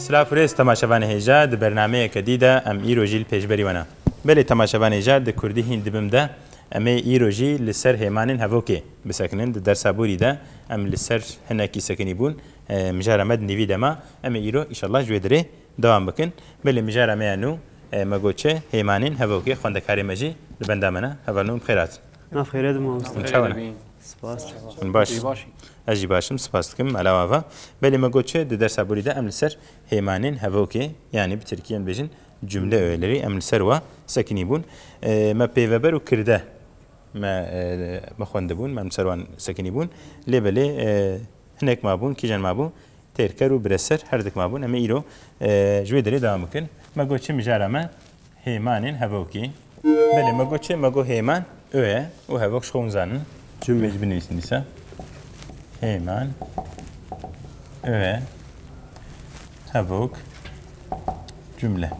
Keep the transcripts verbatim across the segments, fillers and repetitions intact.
Silav û rêz temaşevanê hêja, di bernameyeke dî de em îro jî li pêşberî we ne. Belê temaşevanê hêja, di kurdî hîn dibim de em ê îro jî li ser hêmanên hevokê bisekinin. Di dersa borî de em li ser hinekî sekinî bûn. E, mijara me di nîvî de ma. Em ê îro, înşallah, ji wê dirê dewam bikin. Belê mijara me ya nû, e, me got çi? Hêmanên hevokê, xwendekarê me jî li benda me ne. Hevalno, bi xêr hatin. Nav xêre de mamoste. Hûn çawa ne? Spas. Hûn baş? Baş. Ez jî baş im, spas dikim. Mela ava. Belê me got çi? Di dersa borî de em li ser hêmanên hevokê, yanî bi tirkî em dibêjin cümle öğeleri, em li ser wa sekinî bûn. E, me pêveber û kirde me, e, me xwendibûn, me li ser wan sekinî bûn. Lê belê, e, hinek mabûn, kîjan mabû? Têrker û bireser her dik mabûn. Em ê îro, e, ji wê derê dewam bikin. Me got çi mijara me? Hêmanên hevokî. Belê, me got çi? Me got hêman, öğe û hevok ji xwe hûn zanin. Cümle. Em ê jî binivîsin dîsa. Hêman, öğe, hevok, cümle.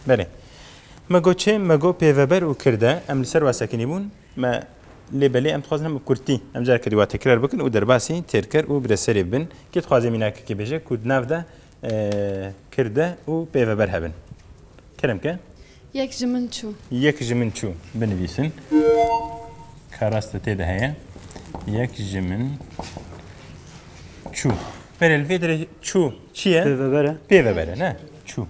Belê. Me got çi? Me got pêveber û kirde. Em li ser wa sekinî bûn. Me lê belê em dixwazin hem bi kurtî em careke dî wa tekrar bikin û derbasî têrker û bireserê bibin. Kê dixwaze mînakekê bêje ku di nav de, e, kirde û pêveber hebin? Kerem ke. Yek ji min çû. Yek ji min çû. Binivîsin. Ka rast de tê de heye. Yek ji min çû. Belê, li vê derê çû çi ye? Pêveber e. Pêveber e, ne? Çû.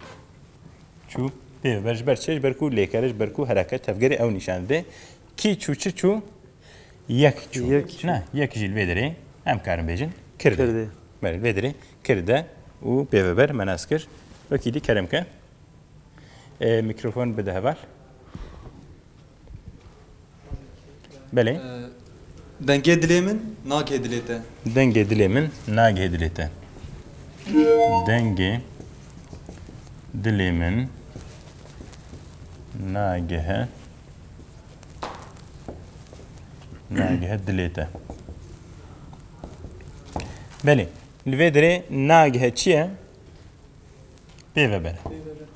Çû pêveber ji ber çi? Ji ber ku lêker e, ji ber ku hereket tevgerê ew nîşan dide. Kî çû, çi çû? Yek çû. Yek çû. Ne, yek jî li vê derê em karin bêjin kirde. Kirde. Belê, li vê derê kirde û pêveber me nas kir. Wekî dî kerem ke. E, mikrofon bide heval. Belê. Ee, dengê dilê min nagihê dilê te. Dengê dilê min nagihê dilê te. Dengê dilê min nagihe, nagihe dilê te. Belê. Li vê derê nagihe çi ye? Pêveber e.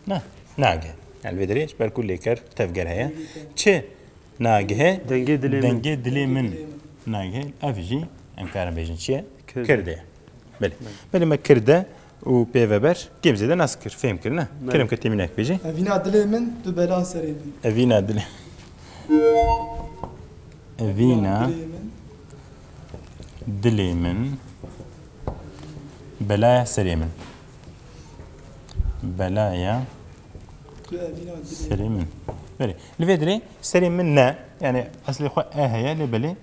Na, nage. Yani vê derê ji ber ku lêker tevger heye. Çi nage? Dengê dilê min. Dengê dilê min nage. Ev jî em karin bêjin çi ye? Kirde. Kirde. Belê. Belê me kirde û pêveber kêm zêde nas kir, fêm kir, ne? Belê. Kerem ke tê mînak bêjî. Evîna dilê min tu bela serê min. Evîna dilê. Evîna dilê min. Belaya serê min. Belaya serê min. Belê. Li vê dirê serê min ne. Yani eslê xwe e heye, lê belê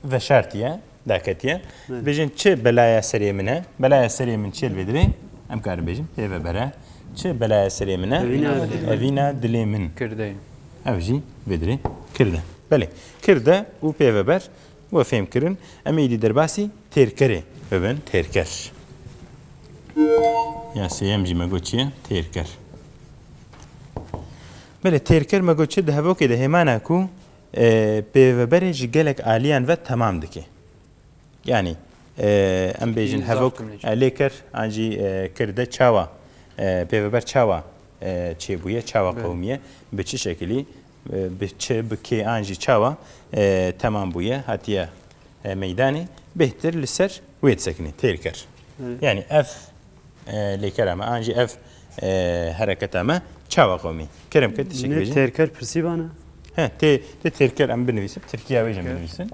veşartiye, daketiye. Belê. Bêjin çi belaya serê min e? Belaya serê min çi ye li vê dirê? Em karin bêjin pêveber e. Çi belaya serê min e? Evîna dilê min. Evîna dilê min. Kirde. Ev jî vê dirê kirde. Belê. Kirde û pêveber we fêm kirin. Em ê îdî derbasî têrkerê bibin. Têrker. Ya sêyem jî me got çi ye? Têrker. Belê, têrker me got çi? Di hevokê de hêmana ku, e, pêveberê ji gelek aliyan ve temam dike. Yani, e, em bêjin hevok, e, lêker an jî, e, kirde çawa, e, pêveber çawa, e, çêbûye, çawa qewimiye, bi çi şekilî, e, bi çi, bi kê an jî çawa, e, temam bûye, hatiye, e, meydanê, bêhtir li ser wê disekinî, têrker. Yani ev, e, lêkera me, an jî ev, e, hereketa me çawa qewimî? Kerem ke tiştekî bêjin. Têrker pirsî bana. He, tê, tê têrker em binivîsin, tirkiya wê jî em binivîsin.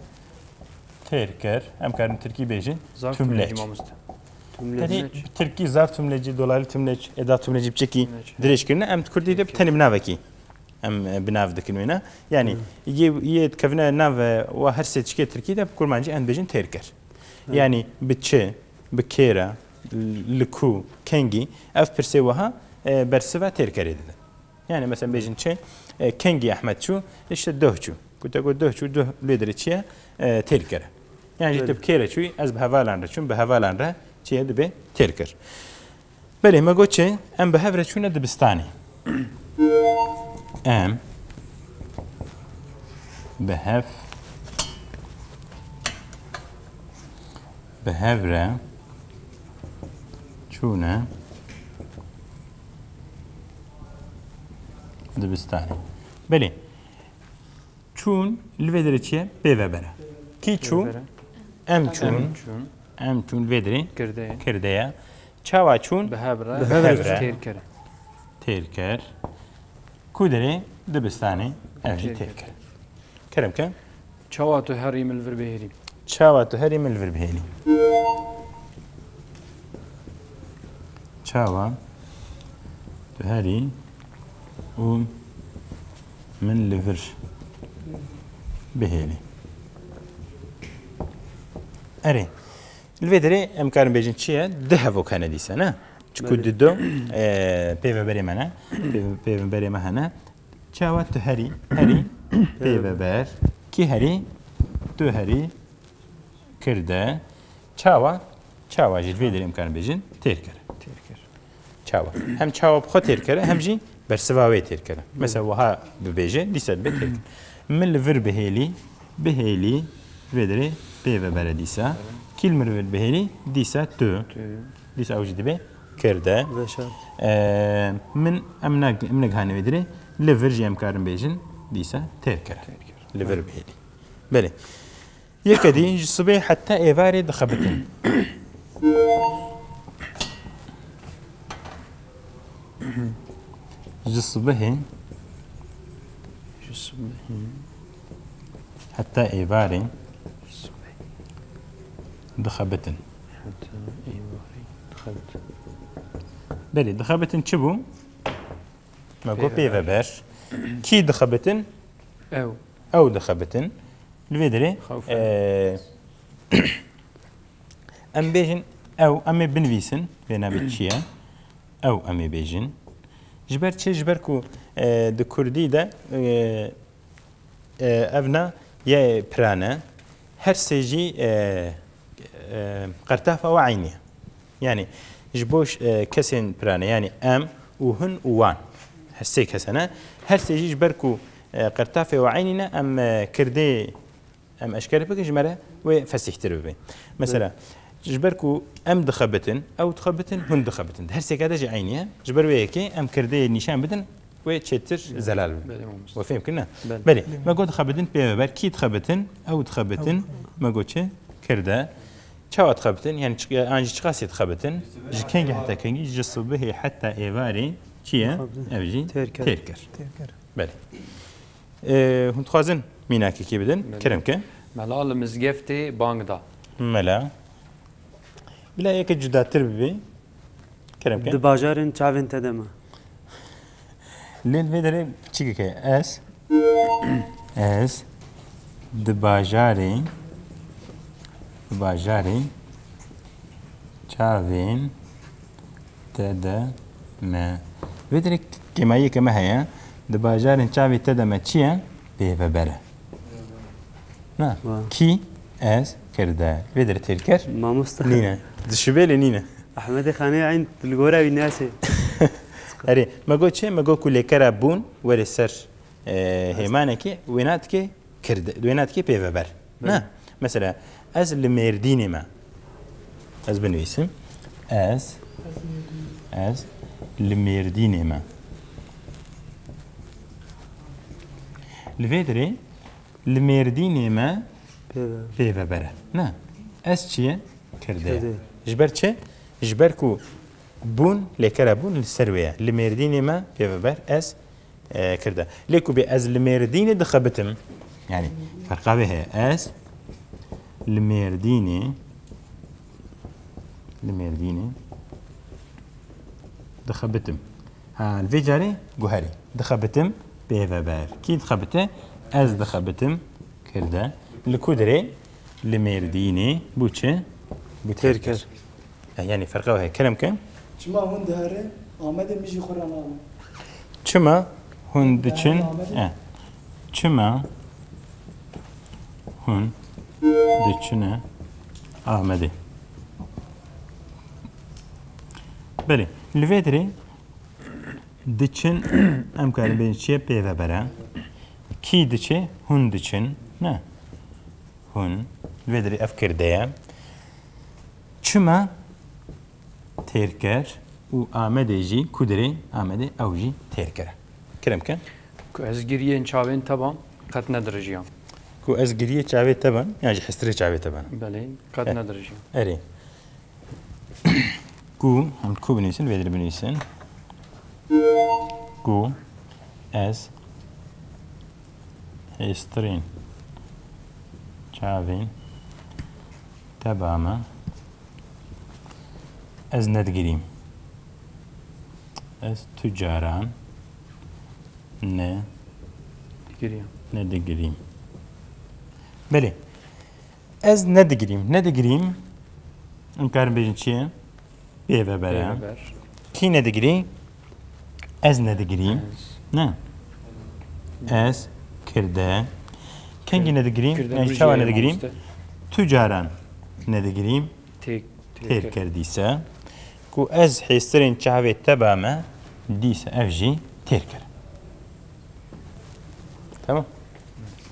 Têrker, em karin tirkî bêjin, zarf tümleç. Tümleci mamoste. Tümleç. Tenê bi tirkî zarf tümleci, dolaylı tümleç, eda tümleci biçekî dirêj kirine, em di kurdî de bi tenê bi navekî em, e, bi nav dikin wêne. Yani yê, yê dikevine nav, e, wa her sê tişkê tirkî de bi kurmancî em dibêjin têrker. Yani bi çi, bi kê re, li ku, kengî, ev pirsê wiha, e, bersiva têrkerê didin. Yani mesela bêjin çi? E, kengî Ehmed çû? İşte doh çû. Ku te got doh çû, doh lê dirê çi ye? E, têrker e. Yani jî tu bi kê re çûyî? Ez bi hevalan re çûm, bi hevalan re çi ye, dibe têrker. Belê me got çi? Em bi hev re çûne dibistanê. Em bi hev, bi hev re çûne dibistanê. Belê. Çûn li vê derê çi ye? Pêveber e. Kî çû? Pêveber e. Em çûn. Em çûn. Em çûn vê derê. Kirde ye. Kirde ye. Çawa çûn? Bi hev re. Bi hev re. Têr kir. Têr kir. Ku derê? Dibistanê. Ev jî têr kir. Têr kir. Kerem ke. Çawa tu herî min li vir bihêlî? Çawa tu herî min li vir bihêlî? Çawa tu herî û min li vir bihêlî? Erê. Li vê derê em karin bêjin çi ye? Du hevok hene dîsa, ne? Çiku Belê. du du, e, pêveberê me ne? Pê-, pêveberê me hene. Çawa tu herî, herî pêveber? Kî herî? Tu herî kirde. Çawa? Çawa jî li vê derê em karin bêjin têr kir. Têr kir. Çawa? Hem çawa bi xwe têr kir, hem jî bersiva wê têr kir. Mesela wiha bibêje, dîsa dibe têr kir. Min li vir bihêlî, bihêlî, vê derê pêveber e dîsa. Kî li min vir bihêlî, dîsa tu. Tu. Dîsa ew jî dibe kirde. Veşart. Ee, min, em nag-, em negihanê vê derê, li vir jî em karin bêjin, dîsa têr kir. Têr kir. Li vir bihêlî. Belê. Yeke dî, ji sibê heta êvarê dixebitin. Ji sibehê Ji sibehê. heta êvarê Sibehê. dixebitin. Heta êvarê dixebitin. Belê, dixebitin çi bû? Me got Pêveber. pêveber. Kî dixebitin? Ew. Ew dixebitin. Li vê derê, Xewf e. e, em bêjin ew, em ê binivîsin, vê navê çi ye? Ew em ê bêjin. Ji ber çi? Ji ber ku, e, di kurdî de, e, e, ev na yê pirane, her sê jî, e, e, qertafa we eynî ye. Yani ji bo, e, kesên pirane, yani em û hûn û wan, her sê kes hene, her sê jî ji ber ku, e, qertafê we eynî ne, em, e, kirdê em eşkere bikin, ji me re wê fesîhtir bibe. Mesela, ji ber ku em dixebitin, ew dixebitin, hûn dixebitin. Her sêka de jî eynî ye. Ji ber wê yekê em kirdê nîşan bidin, wê çêtir zelal bibe. Belê, mamoste. We fêm kirine? Belê. Belê. Me got dixebitin pêveber. Kî dixebitin? Ew dixebitin. Ew. Me got çi? Kirde. Çawa dixebitin? Yani çi-, an jî çiqasê dixebitin? Ji kengî heta kengî? Ji sibehê heta êvarê çi ye? Dixebitin. Ev jî Têr kir. têr kir. Têr kir. Belê. Ee, hûn dixwazin mînakekê bidin? Belê. Kerem ke. Mela li mizgeftê bang da. Mela. Bila yeke cudatir bibe. Kerem ke. Di bajarên çavên te de me. Lê li vê derê piçikek heye. Ez, ez di bajarê, di bajarê çavên te de me. Vê derê kêmayiyeke me heye. Di bajarên çavê te de me çi ye? Pêveber e. Na. Wa. Kî? Ez, kirde. Vê derê têrker? Mamoste. Nîne. Dişibe lê nîne. Ehmedê Xanê Eyn li gora wî nasê. Erê, me got çi? Me got ku lêkera bûn were ser, e, hêmanekê, wêna dike kirde, wêna dike pêveber. Belê. Na. Mesela, ez li Mêrdînê me. Ez binivîsim. Ez, ez li Mêrdînê me. Li vê derê li Mêrdînê me Pêve. pêveber e. Ne? Ez çi ye? Kirde ye. Kirde. Ji ber çi? Ji ber ku bûn, lêkera bûn li ser wê ye. Li Mêrdînê me pêveber ez, e, kirde. Lê ku bê ez li Mêrdînê dixebitim, yani ferqa vê heye. Ez li Mêrdînê, li Mêrdînê dixebitim. Ha, li vê carê guherî. Dixebitim pêveber. Kî dixebite? Ez dixebitim kirde. Li ku derê? Li Mêrdînê. Bû çi? Bû Têrker. têrker. E, yani ferqa heye. Kerem ke? Çima hûn diherin? Amedê min jî xwe re nabin. Çima hûn diçin? Amedê? E. Çima hûn diçine Amedê? Belê. Li vê derê diçin, em karin bêjin çi ye? Pêveber e. Kî diçe? Hûn diçin. Ne. Hûn. Li vê derê ev kirde ye. Çima têrker û Amedê jî ku derê? Amedê ew jî têrker e. Kerem ke. Ku ez giriyên çavên te ban qet nedirijiyan. Ku ez giriyê çavê te ban, yan jî hestirê çavê te ban. Belê, qet Eh. nedirêjî. Erê. Ku, em ku binivîsin, vê dir binivîsin. Ku ez hêstirên çavên te ba me, ez nedigirîm. Ez tu caran ne Digiriyam. nedigirîm. Belê. Ez nedigirîm. Nedigirîm. Em karin bêjin çi ye? Pêveber e. Pêveber. Kî nedigirî? Ez nedigirîm. Ez. Ne. Ez kirde. Kengî Kir- nedigirîm? Kirde Yani bir çawa şey nedigirîm? yapmıştı. Tu caran nedigirîm. Têk, Têr têkir. kir dîse. Ku ez hêstirên çavê te ba me, dîse ev jî têr kir. Tamam.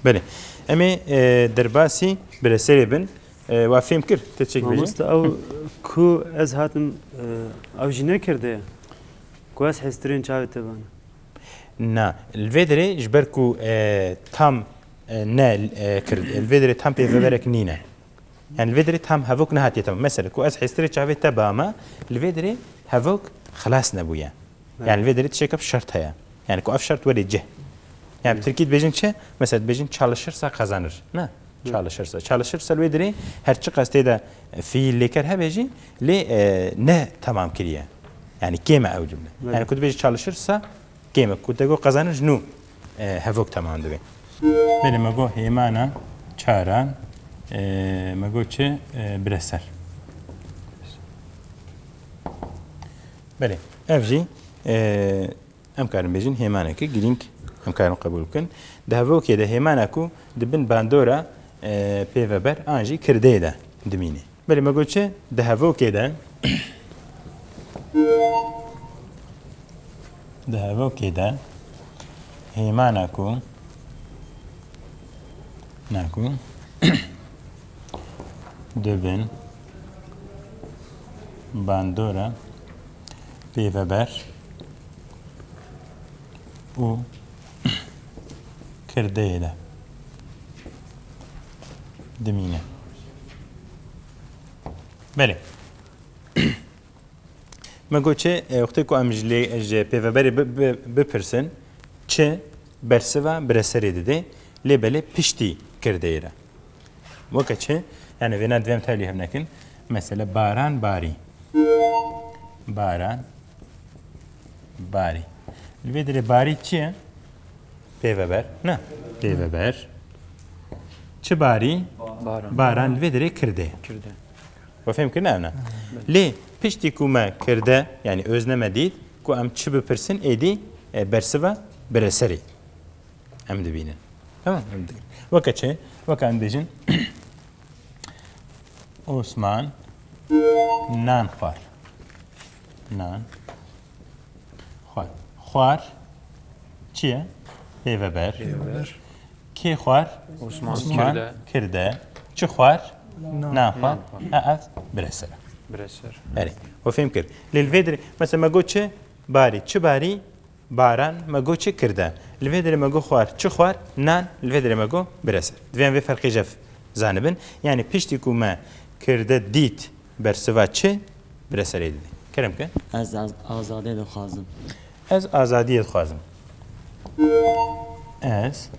Belê. Em ê, e, derbasî bireserê bin. E, wa fêm kir, te çêk bêjî? Mamoste, ew ku ez hatim, e, ew jî nekirde ye. Ku ez hêstirên çavê te bane. Na, li vê derê ji ber ku, e, tam, e, ne, e, kir, li vê derê tam pêveberek nîne. Yani li vê derê tam hevok nehatiye tamam. Mesela ku ez hêstirê çavê te bame, li vê derê hevok xilas nebûye. Evet. Yani li vê derê tişeka bi şert heye. Yani ku ev şert were cih. Yani bi Hı. tirkî dibêjin çi? Mesela dibêjin çalışırsa kazanır. Ne? Hı. Çalışırsa. Çalışırsa li wê derê her çiqas tê de fiil lêker hebe jî lê, e, ne tamam kiriye. Yani kêm e ew cumle. Evet. Yani ku dibêjî çalışırsa kêm e. Ku te got kazanır ji nû, e, hevok tamam dibe. Belê me got hêmana çaran, e, me got çi, e, bireser. Belê. Ev jî, e, em karin bêjin hêmaneke girîng em karin qebûl bikin. Di hevokê de hêmana ku di bin bandora, e, pêveber an jî kirdeyê de dimîne. Belê me got çi? Di hevokê de, di hevokê de hêmana ku, na ku, di bin bandora pêveber û kirdeyê de dimîne. Belê. Me got çi, e, wextê ku em ji lê, ji pêveberê bi, bi, bipirsin, çi bersiva bireserê dide, lê belê piştî kirdeyê re. Weke çi? Yani vêna divê em tevlî hev nekin. Mesela baran barî. Baran barî. Li vê derê barî çi ye? Pêveber. Ne? Pêveber. Çi barî? Baran. Baran li vê derê kirde. Kirde. We fêm kirine ev ne? Belê. Lê piştî ku me kirde, yani özne me dît, ku em çi bipirsin, êdî, e, bersiva bireserê em dibînin. Tamam, em dibînin. Weke çi? Weke em dibêjin, Osman nan xwar. Nan xwar. Xwar çi ye? Pêveber. Pêveber. Kê xwar? Osman Osman kirde. kirde. Çi xwar? Nan. Nan xwar. Nan xwar. Ha, ev bireser e. Bireser. Erê. We fêm kir. Lê li vê derê, mesela me got çi? Barî. Çi barî? Baran. Me got çi? Kirde. Li vê derê me got xwar. Çi xwar? Nan. Li vê derê me got bireser. Divê em vê ferqê jev zanibin. Yani piştî ku me kirde dît, bersiva çi? Bireserê didî. Kerem ke. Ez az-, azadiyê dixwazim. Ez azadiyê dixwazim. Ez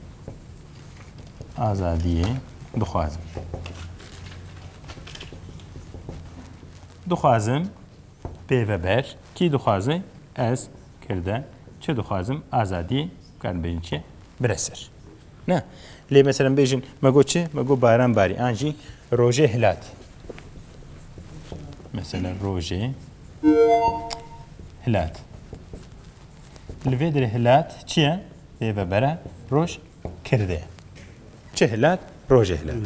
azadiyê dixwazim. Dixwazim pêveber. Kî dixwaze? Ez kirde. Çi dixwazim? Azadiyê, karin bêjin çi? Bireser. Ne? Lê mesela bêjin, me got çi? Me got baran barî. An jî rojê hilat. Mesela rojê hilat. Li vê derê hilat çi ye? Pêveber e. Roj kirde. Çi hilat? Rojê hilat.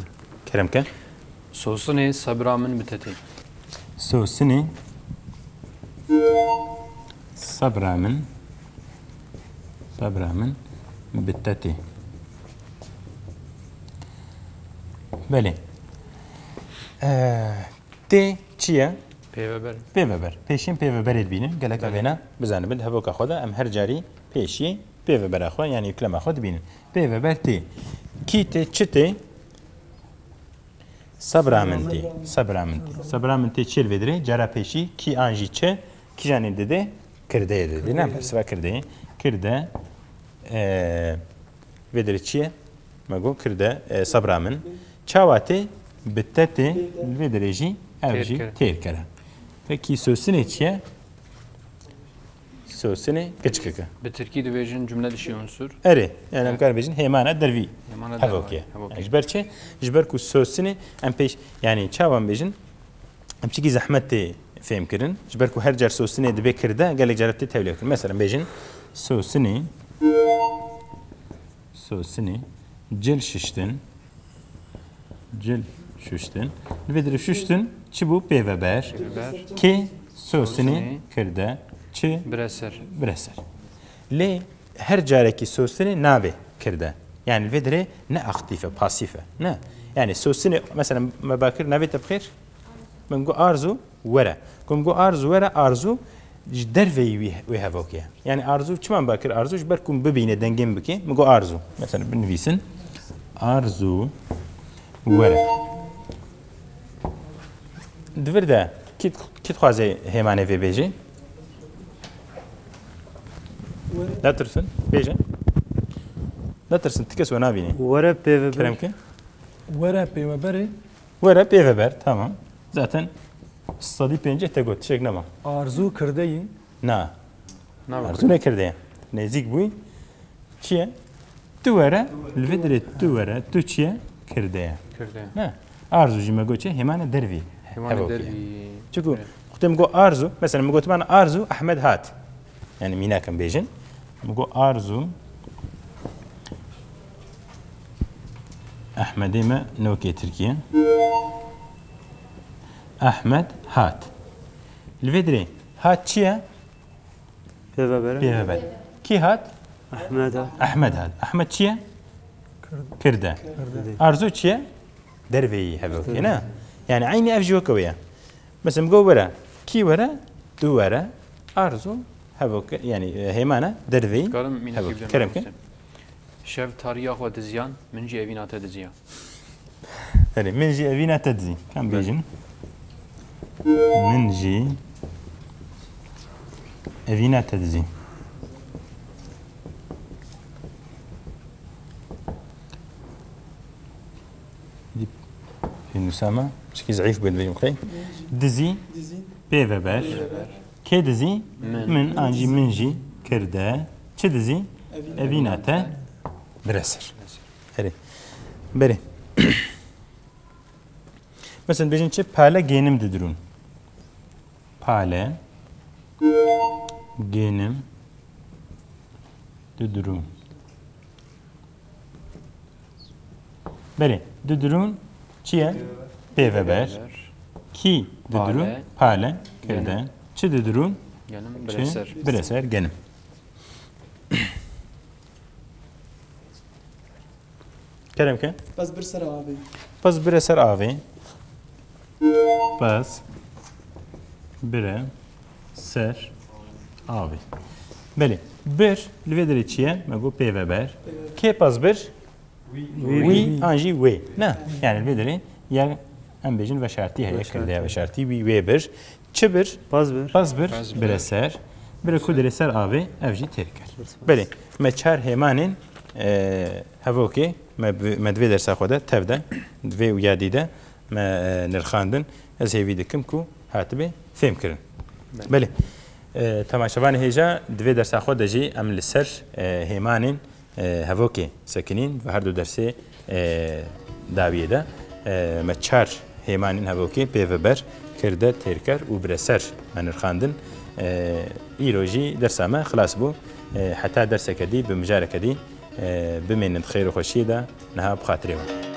Kerem ke. Sosinê sebra min bi te tê. Sosinê sebra min, sebra min bi te tê. Belê. Ee, tê çi ye? Pêveber. Pêveber. Pêşiyên pêveberê dibînin. Gelek em Belê. vêna bizanibin. Di hevoka xwe de em her carî pêşiyê pêvebera xwe, yani yüklema xwe dibînin. Pêveber tê. Kî tê, çi tê? Sebra min tê. Sebra min tê. Sebra min tê çi li vê dirê? Cara pêşî kî an jî çi? Kîjanê didê? Kirdeyê didê. Ne, bersiva kirdeyê. Kirde, e, vê dirê çi ye? Me got kirde, e, sebra min. Çawa tê? Bi te tê. Li vê dirê jî ev Têr jî kere. Têr kere. Pekî sosinê çi ye? Sosinê kiçikeke. Bi tirkî dibêjin cümle dışı unsur. Erê, yani em karin bêjin hêmana dervî. Hêmana dervî. Hevok e. Hevok e. Yani ji ber çi? Ji ber ku sosinê em pêş, yani çawa em bêjin? Em çikî zehmet tê fêhm kirin. Ji ber ku her car sosinê dibê kirde, gelek cara tê tevlê kirin. Mesela em bêjin sosinê, sosinê cil şiştin. Cil şuştin. Li vê dirê şuştin çi bû? Pêveber. Pêveber. Kê? Sosinê. Sosinê. Kirde. Çi? Bireser. Bireser. Lê her carekî sosinê nabê kirde. Yani li vê dirê ne aktîf e, pasîf e. Ne? Yani sosinê, mesela me bakir navê te bi xêr? Min got Arzu. Were. Ku min got Arzu were, Arzu ji derveyî wî, wê hevokê ye. Yani Arzu çima min ba kir Arzu? Ji ber ku min bibîne, dengê min bike. Min got Arzu. Mesela binivîsin. Arzu were. Di vir de kî, kî dixwaze hêmanê vê bêjê? Netirsin. Bêje. Netirsin. Ti kes we nabînî. Were pê ve Kerem ke. Were pê we berê. Were pê ve ber, tamam. Zaten sedî pêncî te got, tiştek nema. Arzu kirdeyî. Na. Na, Arzu ne kirde ye? Nêzîk bûyî. Çi ye? Tu were, li vê dirê tu were, tu çi ye? Kirde ye. Kirde ye. Ne? Arzu jî me got çi? Hêmane dervî. Hêmane Hevok ye. Dervî. Çiku Evet. Xwedê min got Arzu, mesela min got bana Arzu, Ahmed hat. Yani mînak em bêjin. Min got Arzu, Ehmedê me nokê Tirkiye. Ehmed hat. Li vê dirê hat çi ye? Pêveber. Pêveber. Kî hat? Ehmed hat. Ehmed hat. Ehmed çi ye? Kirde. Kirde. Arzu çi ye? Derveyî hevokê, ne? Yani eynî ev jî weke wê ye. Mesela min got were. Kî were? Tu were. Arzu hevokê, yani, e, hêmana derveyî Karim mînakî hevokê. Bidem Kerem ke. Şev tariya xwe diziyan, min jî evîna te diziya. Erê, min jî evîna te dizî. Em Belê. Bêjin. Min jî evîna te dizî. Dî pênûsa me, çikî zeîf bûye dibêjim xey. Dizî, Dizî. Pê ve ber. Pê ve ber. Kê dizî? Min. Min, an jî min jî kirde. Çi dizî? Evîna. Evîna te. Bire ser. Erê. Berê. Mesela bêjin çi? Pale gênim didirûn. Pale gênim didirûn. Berê, didirûn çi ye? Pê ve ber. Kî didirûn? Pale. Pale. Kirde. Genim. Çi didirûn? Genim. Çi? Bireser. Bireser, genim. Kerem ke? Pez bir ser avê. Pez bire ser avê. Pez bire ser avê. Belê. Bir, li vê dirê çi ye? Me got pê ve ber. Pê ve ber. Kê pez bir? Wî. Wî, an jî wê. Ne? Yani li vê dirê ya em bêjin veşartî heye, Veşartî. Kirdeya veşartî, wî wê bir. Çi bir? Paz bir. Paz bir, Paz bir. Bire ser. Bire ku dirê ser avê, ev jî têr kir. Belê, me çar hêmanên, e, hevokê, me bi, me di vê dersa xwe de, tev de, di vê û yadî de me, e, nirxandin. Ez hêvî dikim ku hatibe fêm kirin. Belê. Belê. E, temaşevanê hêja, di vê dersa xwe de jî em li ser, e, hêmanên e, hevokê sekinîn ve her du dersê, e, dawiyê de, e, me çar hêmanên hevokê pê ve ber, kirde, têrker û bireser me nirxandin. E, îro jî dersa me xilas bû. E, heta derseke dî, bi mijareke dî, e, bimênin di xêr û xweşiyê de, niha bi xatirê we.